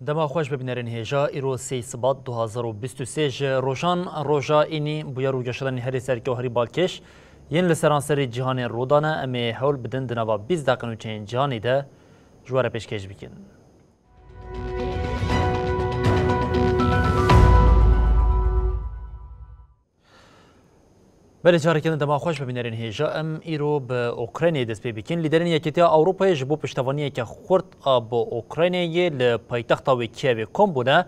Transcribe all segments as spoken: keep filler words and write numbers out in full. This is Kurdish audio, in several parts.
Dema xweş be bînerên hêja, îro sêyî Sibat du hazar û bîst û sê ji rojan roja înî bûyer û geşedanên herî serkewherî balkêş yên li seranserê cîhanê rû dane. Em ê hewl bidin di nava bîst deqe nûçeyên cîhanê de ji we re pêşkêş bikin. Belê, careke din dema xweş be bînerên hêja. Em îro bi Ukraynayê dest pê bikin. Lîderên Yekîtiya Ewropayê ji bo piştevaniyeke xurt a bo Ukraynayê li paytexta wê Kievê kom bûne.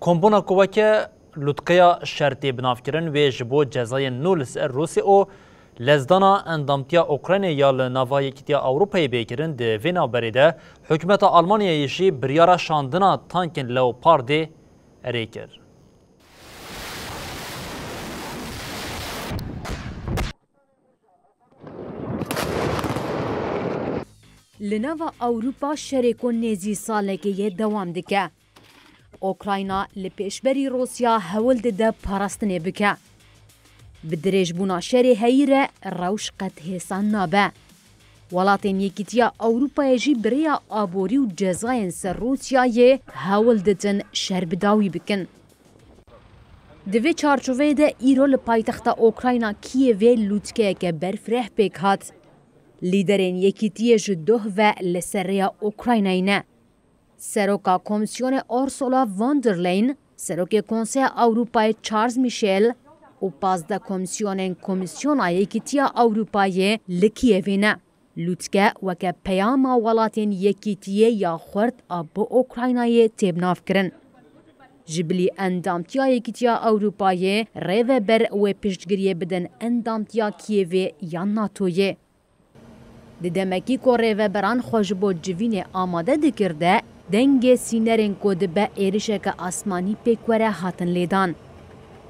Kombûna ku weke lûtkeya şer tê binavkirin wê ji bo cezayên nû li ser Rûsya û lezdana endamtiya Ukraynayê ya li nava Yekîtiya Ewropayê bê kirin. Di vê navberê de hikûmeta Almanyayê jî biryara şandina tankên Leopardê erê kir. Li nava Ewropa şerê ku nêzî salekê ye dewam dike. Ukrayna li pêşberî Rûsya hewl dide parastinê bike. Bi dirêjbûna şerê heyî re rewş qet hêsan nabe. Welatên Yekîtiya Ewropayê jî bi rêya aborî û cezayên ser Rûsyayê hewl didin şer bi dawî bikin. Di vê çarçoveyê de îro li paytexta Ukrayna Kîevê lûtkeyeke berfireh pêk hat. Lîderên Yekîtiyê ji doh ve li ser rêya Ukraynayê ne. Seroka Komîsyonê Ursula von der Leyen, Serokê Konseya Ewropayê Charles Michel û pazdeh komîsyonên Komîsyona Yekîtiya Ewropayê li Kîevê ne. Lûtke weke peyama welatên Yekîtiyê ya xurt a bi Ukraynayê tê binavkirin. Ji bilî endamtiya Yekîtiya Ewropayê rêveber wê piştgiriyê bidin endamtiya Kîevê yan NATOyê. Di demekî ku rêveberan xwe ji bo civînê amade dikir de, dengê sînerên ku dibe êrişeke asmanî pêk were hatin lêdan.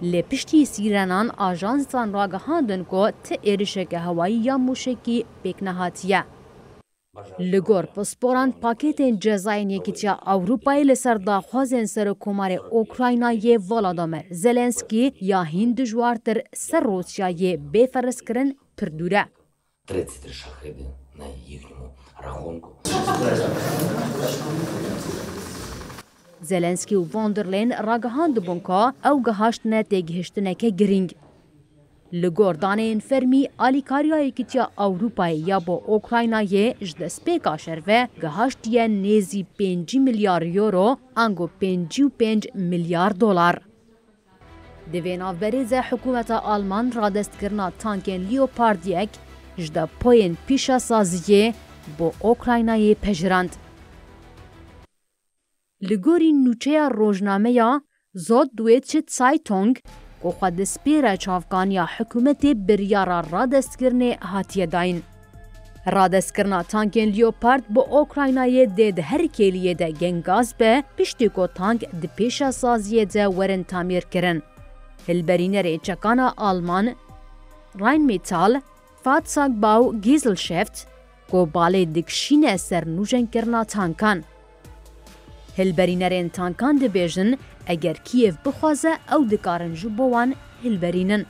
Lê piştî sîrenan ajansan ragihandin ku ti êrişeke hewayî ya mûşekî pêk nehatiye. Li gor pisporan, pakêtên cezayên Yekîtiya Ewropayê li ser daxwazên Serokkomarê Ukraynayê Volodymyr Zelenskî ya hîn dijwartir ser Rûsyayê bê ferezkirin pir dûr e. Тридцять три шахеди на їхньому рахунку. Zelenskî û von der Leyen ragihandibûn ku ew gihaştine têgihiştineke girîng. Li gor daneyên fermî, alîkariya Yekîtiya Ewropayê ya bo Ukraynayê ji destpêka şer ve gihaştiye nêzî pêncî milyar euro, ango pêncî û pênc milyar dolar. Di vê navberê de hikûmeta Alman radestkirina tankên Leopard yek ji depoyên pîşesaziyê bo Ukraynayê pejirand. Li gorî nûçeya rojnameya Süddeutsche Zeitung, ku xwe dispêre çavkaniya hikûmetê, biryara radestkirinê hatiye dayîn. Radestkirina tankên Leopard bi Ukraynayê dê di her kêliyê de gengaz be, piştî ku tank di pêşesaziyê de werin tamîrkirin. Hilberînerê çekana Alman, Rheinmetall, Fahrzeugbau Gesellschaft, ku balê dikişîne ser nûjenkirina tankan. Hilberînerên tankan dibêjin, eger Kîev bixwaze, ew dikarin ji bo wan hilberînin.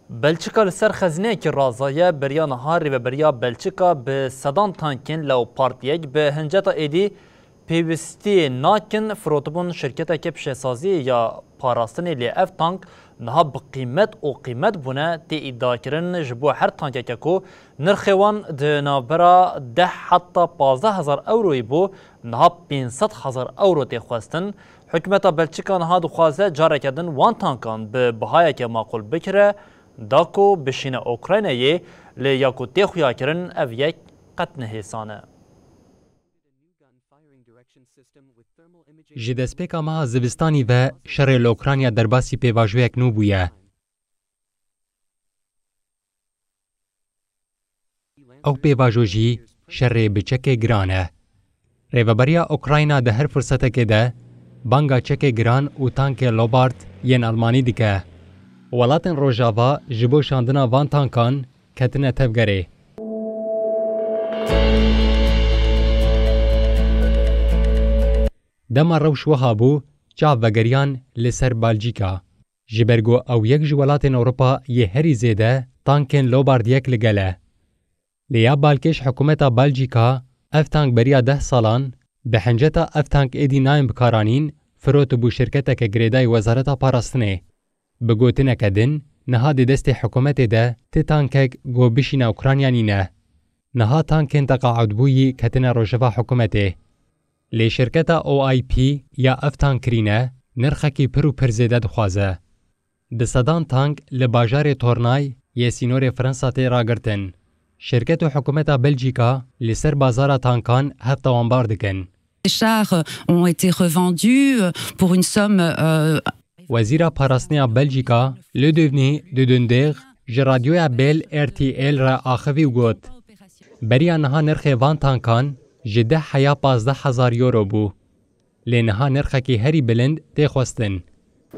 Belçika li ser xezîneyekî razaye, beriya niha rêveberiya Belçika bi sedan tankên Leopard yek bi hinceta êdî pêwîstiyê nakin, firotibûn şirketeke pişesaziyê ya parastinê, lê ev tank niha bi qîmet û qîmet bûne, tê îdiakirin ji bo her tankeke ku nirxê wan di navbera deh heta pazdeh hezar ewroyî bû, niha pênc sed hezar ewro tê xwestin. Hikûmeta Belçika niha dixwaze careke din wan tankan bi bihayeke maqûl bikire, da ku bişîne Ukraynayê, lê ya ku tê xuyakirin ev yek qet ne hêsan e. Ji destpêka meha zivistanî ve şerê li Ukrayna derbasî pêvajoyek nû bûye. Ew pêvajo jî şerê bi çekê giran e. Rêveberiya Ukrayna di her firsetekê de banga çekê giran û tankê Leopard yên Almanî dike. Welatên Rojava ji bo şandina van tankan ketine tevgerê. Dema rewş wiha bû, çav vegeriyan li ser Belçîka. Ji ber ku ew yek ji welatên Ewropa yê herî zêde tankên Leopard yek li gel e. Lê ya balkêş hikûmeta Belçîka ev tank beriya deh salan bi hinceta ev tank êdî nayên bikaranîn, firotibû şirketeke girêdayî Wezareta Parastinê. Bi gotineke din, niha di destê hikûmetê de ti tankek ku bişîne Ukrayna nîne. Niha tankên teqaudbûyî ketine rojeva hikûmetê. Lê şirketa O I P ya ev tank kirîne, nirxekî pir û pir zêde dixwaze. Di sedan tank li bajarê Tornay yê sînorê Fransa tê ragirtin. Şirket û hikûmeta Belçîka li ser bazara tankan hev tawanbar dikin. Les chars ont été revendus pour une somme, euh, Wezîra Parastinê ya Belçîka, Ludovine Dudendeyr, ji radyoya Bell R T L re axivî û got, beriya niha nirxê van tankan ji deh heya pazdeh hezar euro bû. Lê niha nirxekî herî bilind tê xwestin.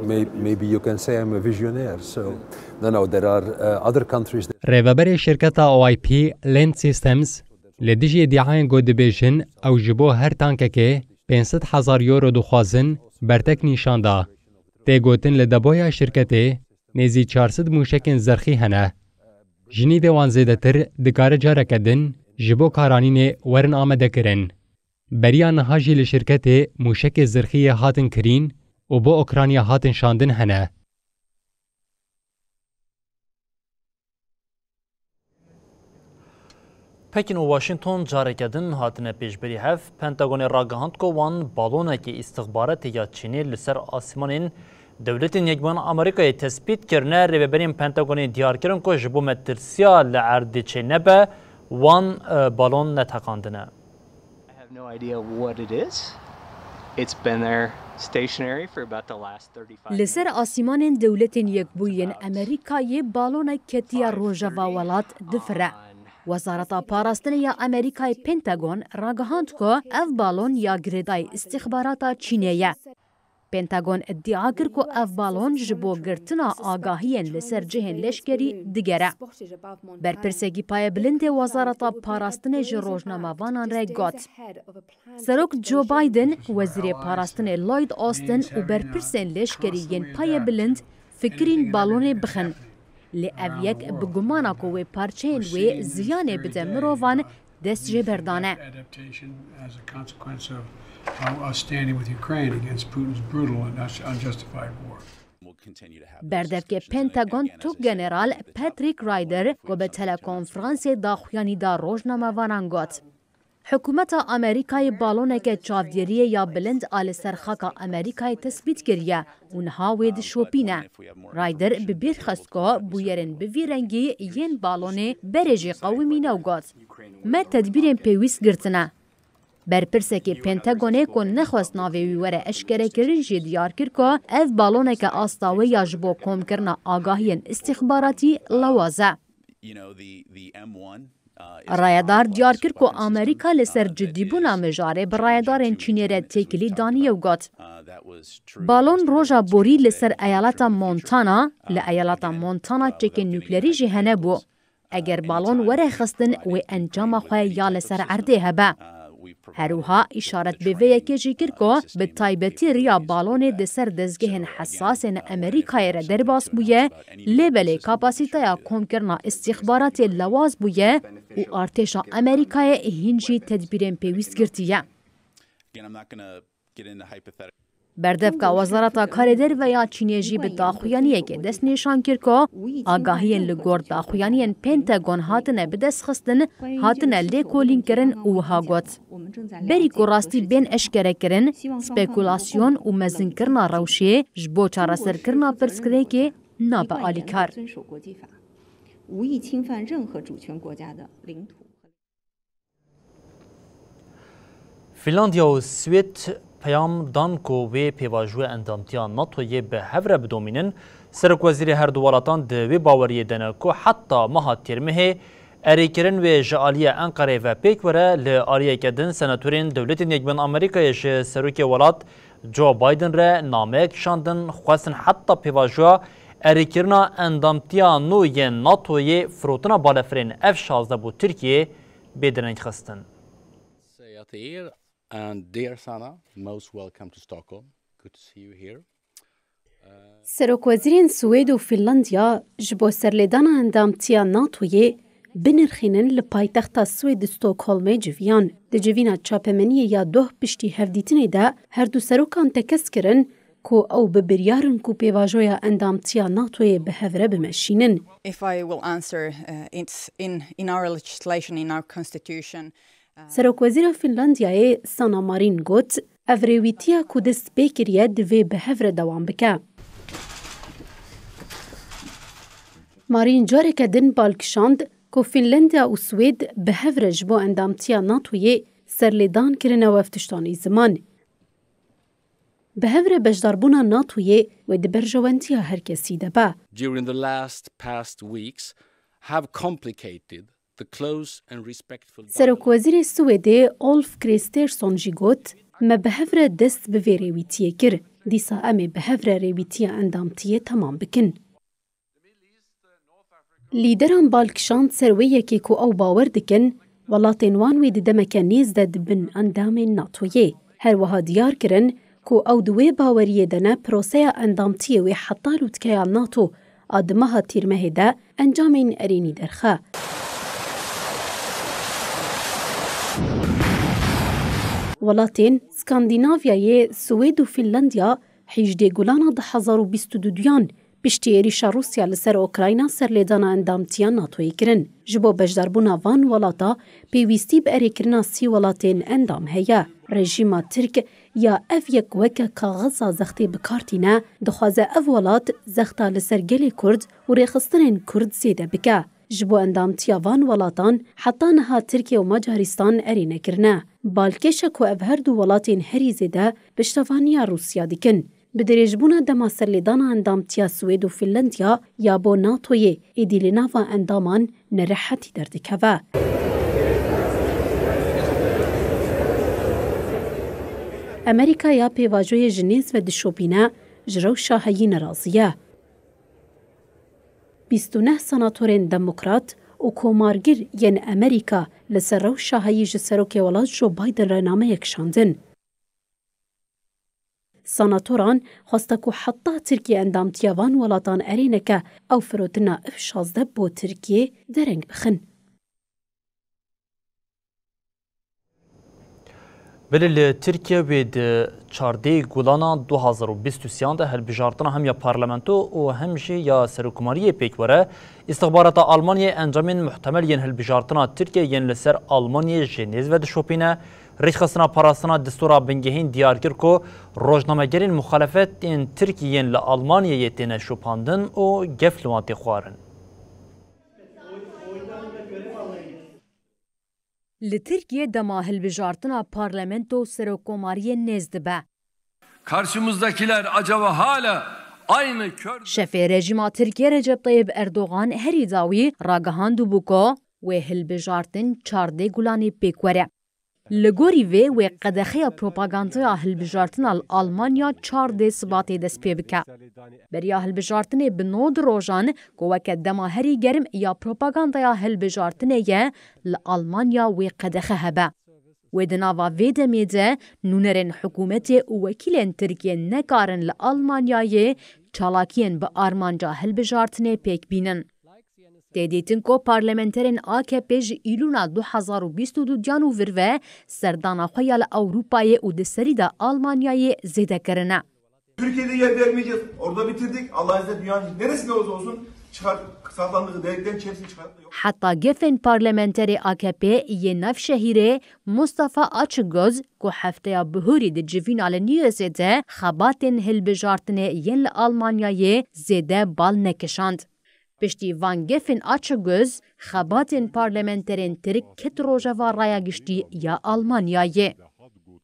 May-, maybe you can say I'm a visionaire. So, no, no, there are, uh, other countries that Rêveberê şirketa O I P Land Systems li dijî îdiayên ku dibêjin ew ji bo her tankekê pênc sed hezar euro dixwazin, bertek nîşan da. Tê gotin li deboya şirketê nêzî çar sed mûşekên zirxî hene. Ji nîvê wan zêdetir dikare careke din ji bo karanînê werin amadekirin. Beriya niha jî li şirketê mûşekê zirxî yê hatin kirîn û bo Ukrayna hatin şandin hene. Pekin û Washington careke din hatine pêşberî hev. Pentagonê ragihand ku wan balonekî îstixbaratê ya Çînê li ser asîmanên Dewletên Yekbûyî Amerîkayê tespît kirine. Rêveberên Pentagonê diyar kirin ku ji bo metirsiya li erdê çênebe, wan, e, balon neteqandine. I have no idea what it is. It's been there stationary for about the last thirty-five Li ser asîmanên Dewletên Yekbûyî yên Amerîkayê balonek ketiye rojeva welat difire. Wezareta Parastinê ya Amerîkayê Pentagon ragihand ku ev balon ya girêdayî îstixbarata Çînê ye. Pentagon îdia kir ku ev balon ji bo girtina agahiyên li ser cihên leşkerî digere. Berpirsekî payebilindê Wezareta Parastinê ji rojnamevanan re got, Serok Joe Biden, Wezîrê Parastinê Lloyd Austin û berpirsên leşkerî yên payebilind fikirîn balonê bixin. Lê ev yek bi gumana ku wê parçeyên wê ziyanê bide mirovan, dest jê berdane. Adaptation as a consequence of, uh, us standing with Ukraine against Putin's brutal and unjustified war. Berdevkê Pentagon tu General Patrick Ryder ku bi telekonferansê daxuyanî da rojnamevanan got, Hikûmeta Amerîkayê baloneke çavdêriyê ya bilind a li ser xaka Amerîkayê tespît kiriye û niha wê dişopîne. Ryder bi bîr xist ku bûyerên bi vî rengî yên balonê berê jê qewimîne û got, Me tedbîrên pêwîst girtine. Berpirsekê Pentagonê ku nexwest navê wî were eşkerekirin jî diyar kir ku ev baloneke asta wê ya ji bo komkirina agahiyên îstîxbaratî lewaz e. Rayedar diyar kir ku Amerîka li ser cidîbûna mijarê bi rayedarên Çînê re têkilî daniye û got, Balon roja borî li ser eyaleta Montana, li eyaleta Montana çekên nuklerî jî hene bû. Eger balon were xistin, wê encama xwe ya li ser erdê hebe. Her wiha îşaret bi vê yekê jî kir ku bi taybetî riya balonê di ser dezgehên hesasên Amerîkayê re derbas bûye, lê belê kapasîteya komkirina îstîxbaratê lewaz bûye û artêşa Amerîkayê hîn jî tedbîrên pêwîst girtiye. Berdevka Wezareta Karê Derve ya Çînê jî bi daxuyaniyekê destnîşan kir ku agahiyên li gor daxuyaniyên Pentagon hatine bidestxistin, hatine lêkolînkirin û wiha got, Berî ku rastî bên eşkerekirin, spekulasyon û mezinkirina rewşê ji bo çareserkirina pirsgirêkê nabe alîkar. 无意侵犯任何主权国家的领土。 Fînlandya û Swêd peyam dan ku wê pêvajoya endamtiya NATOyê bi hev re bidomînin. Serokwezîrê her du welatan di wê baweriyê de ne ku heta meha Têrmehê Erêkirin wê ji aliyê Enqereyê ve pêk were, li aliyeke din senatorên Dewletên Yekbûn Amerîkayê ji serokê welat Joe Biden re nameyek kişandin, xwestin heta pêvajoya erêkirina endamtiya nû yên NATOyê firotina balefirên F şazdeh bo Tirkiyeyê bê direngxistin. Säga till er and dear Sanna, most welcome to Stockholm. Good to see you here. Serokwezîrên Swêd û Finlandiya ji bo serlêdana endamtiya NATOyê binirxînin li paytexta Swêd Stockholmê civiyan. Di civîna çapemeniyê ya doh piştî hevdîtinê de her du serokan tekez kirin ku ew bi biryar in ku pêvajoya endamtiya NATOyê bi hev re bimeşînin. If I will answer, uh, it's in, in our legislation, in our constitution, Serokwezîra Finlandiyayê Sanna Marin got, ev rêwîtiya ku dest pê kiriye divê bi hev re dewam bike. Marin careke din bal kişand ku Finlandiya û Swêd bi hev re ji bo endamtiya NATOyê serlêdan kirine û ev tiştan î ziman. Bi hev re beşdarbûna NATOyê wê di berjewendiya her kesî de be. During the last past weeks have complicated the close and respectful dialogue. Serokwezîrê Swêdê Ulf Kristersson jî got, me bi hev re dest bi vê rêwîtiyê kir. Dîsa em ê bi hev re rêwîtiya endamtiyê temam bikin. Lîderan bal kişand ser wê yekê ku ew bawer dikin, welatên wan wê di demeke nêz de dibin endamên NATOyê. Her wiha diyar kirin ku ew di wê baweriyê de ne, proseya endamtiyê wê heta lûtkeya NATO a di meha Tîrmehê de encamên erênî derxe. Welatên Skandînavyayê, Swêd û Fînlandiya, hîjdê Gulana du hezar û bîst û duduyan piştî êrîşa Rûsya li ser Ukrayna serlêdana endamtiya NATOyê kirin. Ji bo beşdarbûna van welata pêwîstî bi erêkirina sî welatên endam heye. Rejîma Tirk ya ev yek weke kaxiza zextê bi kar tîne, dixwaze ev welat zexta li ser gelê Kurd û rêxistinên Kurd zêde bike. Ji bo endamtiya van welatan heta niha Tirkiye û Macaristan erê nekirine. Balkêş e ku ev her du welatên herî zêde piştevaniya Rûsya dikin. Bi dirêjbûna dema serlêdana endamtiya Swêd û Finlandiya ya bo NATOyê êdî li nava endaman nerehetî derdikeve. Amerîka ya pêvajoyê ji nêz ve dişopîne, ji rewşa heyî nerazî ye. Bîst û neh senatorên demokrat û komargir yên Amerîka li ser rewşa heyî ji serokê welat Joe Biden re nameyek şandin. Senatoran xweste ku heta Tirkiye endamtiya van welatan erê neke, ew firotina F şazdeh bo Tirkiyê dereng bixin. Belê li Tirkiye wê di çardê Gulana du hazar û bîst û sêyan de hilbijartina hemiya parlamento û hem jî ya serokkomariyê pêk were. Îstixbarata Almanyayê encamên muhtemel yên hilbijartina Tirkiye yên li ser Almanyayê ji nêz ve dişopîne. Rêxistina parastina distûra bingehîn diyar kir ku rojnamegerên muxalefet ên Tirk yên li Almanyayê têne şopandin û gef li wan tê xwarin. Li Tirkiye dema hilbijartina parlamento û serokkomariyê nêz dibe. Karşımızdakiler acaba hala aynı kör... Şefê rejîma Tirkiye Recep Tayyip Erdogan herî dawî ragihandibû ku wê hilbijartin çardê Gulanê pêk were. Li gorî vê wê qedexeya propagandaya hilbijartina li Almanya çardê Sibatê dest pê bike. Beriya hilbijartinê bi nod rojan ku weke dema herî germ ya propagandaya hilbijartinê ye, li Almanya wê qedexe hebe. Wê di nava vê demê de nûnerên hikûmetê û wekîlên Tirkiyê nekarin li Almanyayê çalakiyên bi armanca hilbijartinê pêk bînin. Tê dîtin ku parlamenterên A K P ji Îlûna du hezar û bîst û duyan û vir ve serdana xwe ya li Ewropayê û di serî de Almanyayê zêde kirine. Türkiye'de yer vermeyeceğiz. Orada bitirdik. Allah izniyle dünyanın neresinde olursa olsun çıkar, saklandığı deliklerin hepsini çıkarıp da yok. Heta gefên parlamenterê A K P yê navşehîrê Mustafa Açıgöz ku hefteya bihurî di civîna li New Yorkê de xebatên hilbijartinê yên li Almanyayê zêde bal nekişand. Piştî van gefên Açıgöz, xebatên parlamenterên Tirk ket rojeva raya giştî ya Almanyayê.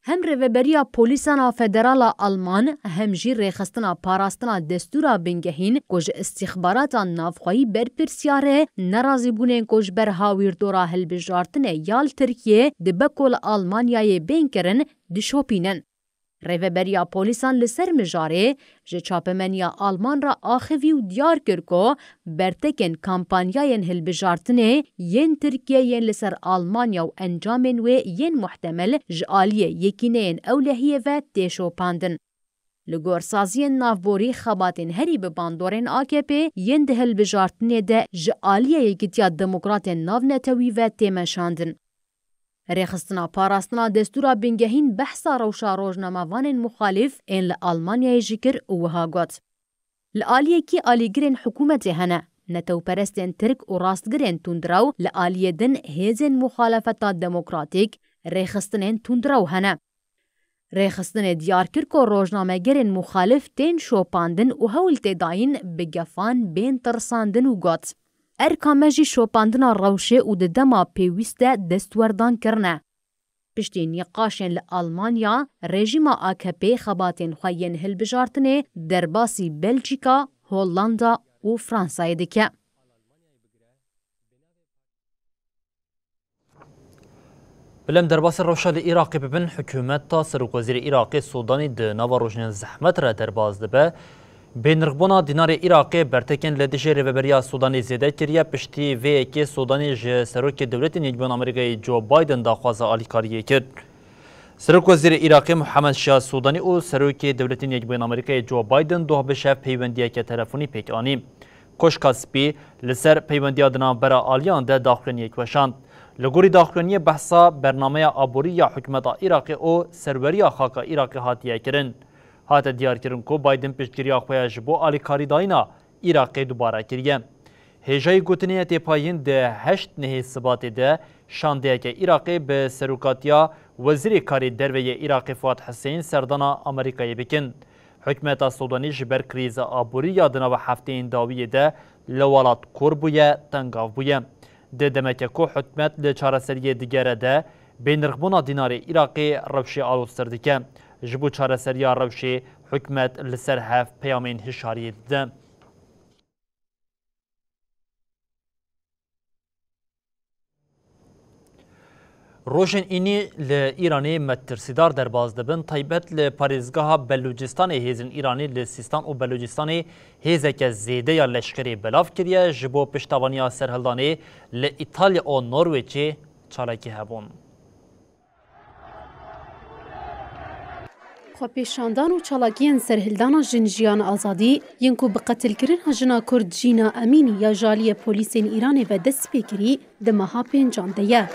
Hem Rêveberiya Polîsan a Federal a Alman, hem jî Rêxistina Parastina Destûra Bingehîn ku ji îstîxbarata navxweyî berpirsiyar e, nerazîbûnên ku ji ber hawîrdora hilbijartinê ya li Tirkiyê dibe ku li Almanyayê bên kirin, dişopînin. Rêveberiya Polîsan li ser mijarê ji çapemeniya Alman re axivî û diyar kir ku bertekên kampanyayên hilbijartinê yên Tirkiyê yên li ser Almanya û encamên wê yên muhtemel ji aliyê Yekîneyên Ewlehiyê ve tê şopandin. Li gor saziyên navborî, xebatên herî bi bandorên A K P yên di hilbijartinê de ji aliyê Yekîtiya Demokratên Navnetewî ve tê meşandin. Rêxistina Parastina Destûra Bingehîn behsa rewşa rojnamevanên muxalîf ên li Almanyayê jî kir û wiha got: Li aliyekî alîgirên hikûmetê hene, netewperestên Tirk û rastgirên tundrew, li aliyê din hêzên muxalefeta demokratîk, rêxistinên tundrew hene. Rêxistinê diyar kir ku rojnamegerên muxalif tên şopandin û hewl tê dayîn bi gefan bên tirsandin û got: Erka me jî şopandina rewşê û di dema pêwîst de destwerdan kirine. Piştî nîqaşên li Almanya, rejîma A K P xebatên xwe yên hilbijartinê derbasî Belçîka, Hollanda û Fransayê dike. Bilem derbasî rewşa li Iraqê bibin, hikûmeta serokwezîrê Iraqê Sudanî di nava rojên zehmet re derbas dibe. Bênirxbûna dînarê Iraqê bertekên li dijî rêveberiya Sudanî zêde kiriye, piştî vê yekê Sudanî ji Serokê Dewletên Yekbûyên Amerîkayê Joe Biden daxwaza alîkariyê kir. Serokwezîrê Iraqê Muhammed Şia Sudanî û Serokê Dewletên Yekbûyên Amerîkayê Joe Biden doh bi şev peywendiyeke telefonî pêk anî. Koşka Spî li ser peywendiya di navbera aliyan de daxuyaniyek weşand. Li gorî daxuyaniyê behsa bernameya aborî ya hikûmeta Iraqê û serweriya xaka Iraqê hatiye kirin. Hate diyarkirin ku Biden piştgiriya xwe ya ji bo alîkarîdayîna Iraqê dubare kiriye. Hêjayî gotinê ye têpayîn di heşt nehê Sibatê de şandeyeke Iraqê bi serokatiya Wezîrê Karê Derve yê Iraqê Fuat Huseyîn serdana Amerîkayê bikin. Hikûmeta Sudanî ji ber krîza aborî ya di nava hefteyên dawiyê de li welat kor bûye, tengav bûye. Di demeke ku hikûmet li çareseriyê digere de, bênirxbûna dînarê Iraqê rewşê aloztir dike. Ji bo çareseriya rewşê hikûmet li ser hev peyamên hişyariyê dide. Rojên înî li Îranê metirsîdar derbas dibin, taybet li parêzgeha Belûcistanê hêzên Îranê li Sîstan û Belûcistanê hêzeke zêde ya leşkerî belav kiriye, ji bo piştevaniya serhildanê li Îtalya û Norwêçê çalakî hebûn. Xwepêşandan û çalakiyên serhildana Jin Jiyan Azadî yên ku bi qetilkirina jina Kurd Jîna Emînî ya ji aliyê polîsên Îranê ve dest pê kirî, di meha pêncan de ye.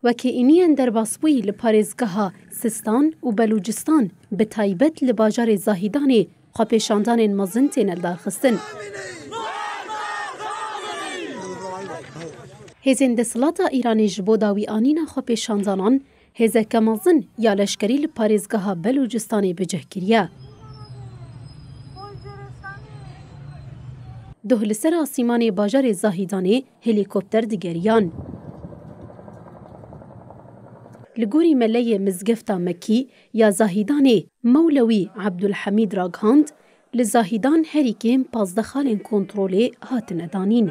Wekî îniyên derbasbûyî li parêzgeha Sistan û Belûcistan, bi taybet li bajarê Zahîdanê, xwepêşandanên mezin têne lidarxistin. Hêzên desthilata Îranê ji bo dawîanîna xwepêşandanan hêzeke mezin ya leşkerî li parêzgeha Belûcistanê bi cih kiriye. Doh li ser asîmanê bajarê Zahîdanê helîkopter digeriyan. Li gorî meleyê mizgefta Mekî ya Zahîdanê, Mewlewî Ebdulhemîd ragihand, li Zahîdan herî kêm pazdeh xalên kontrolê hatine danîn.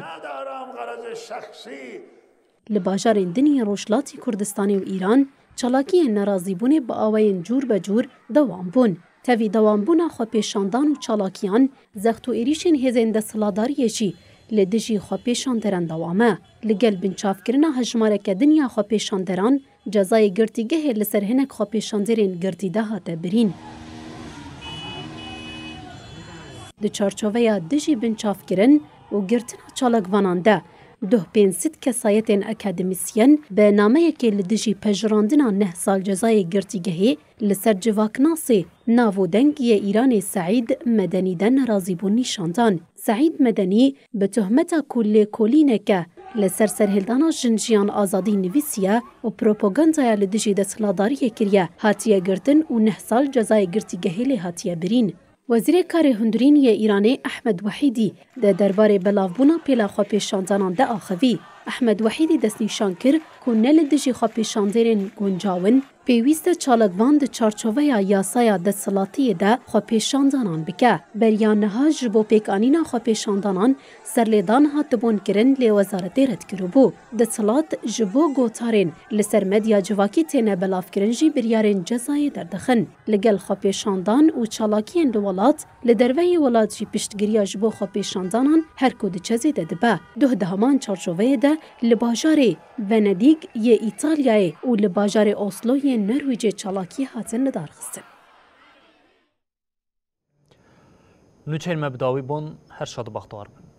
Li bajarên din yên Rojhilatî Kurdistanê û Îran, çalakiyên nerazîbûnê bi awayên cûr be cûr dewam bûn. Tevî dewambûna xwepêşandan û çalakiyan, zext û êrîşên hêzên desthilatdariyê jî li dijî xwepêşanderan dewam e. Li gel binçavkirina hejmareke din ya xwepêşanderan, cezayê girtîgehê li ser hinek xwepêşanderên girtî de hate birîn. Di çarçoveya dijî binçavkirin û girtina çalakvanan de, duh pênc sed kesayetên akademîsyen bi nameyekê li dijî pejirandina neh sal cezayê girtîgehê li ser civaknasê nav û deng yê Îranê Seîd Medenî de nerazîbûn nîşan dan. Seîd Medenî bi tohmeta ku lêkolîneke li ser serhildana Jin Jiyan Azadî nivîsiye û propagandaya li dijî desthilatdariyê kiriye, hatiye girtin û neh sal cezayê girtîgehê lê hatiye birîn. Wezîrê Karê Hundirîn yê Îranê Ehmed Wehîdî di derbarê belavbûna pêla xwepêşandanan de axivî. Ehmed Wehîdî destnîşan kir ku ne li dijî xwepêşandêrên guncaw in, pêwîst e çalakvan di çarçoveya yasaya desthilatiyê de xwepêşandanan bike. Beriya niha ji bo pêkanîna xwepêşandanan serlêdan hatibûn kirin lê wezaretê red kiribû. Desthilat ji bo gotarên li ser medya civakî têne belavkirin jî biryarên cezayê derdixin. Li gel xwepêşandan û çalakiyên li welat, li derveyî welat jî piştgiriya ji bo xwepêşandanan her ku diçe zêde dibe. Duh di heman çarçoveyê de li bajarê Venedîg yê Îtalyayê û li bajarê Oslo yê Norwêcê çalakî hatin lidarxistin. Nûçeyên me bi dawî bûn, her şad û bextewar bin.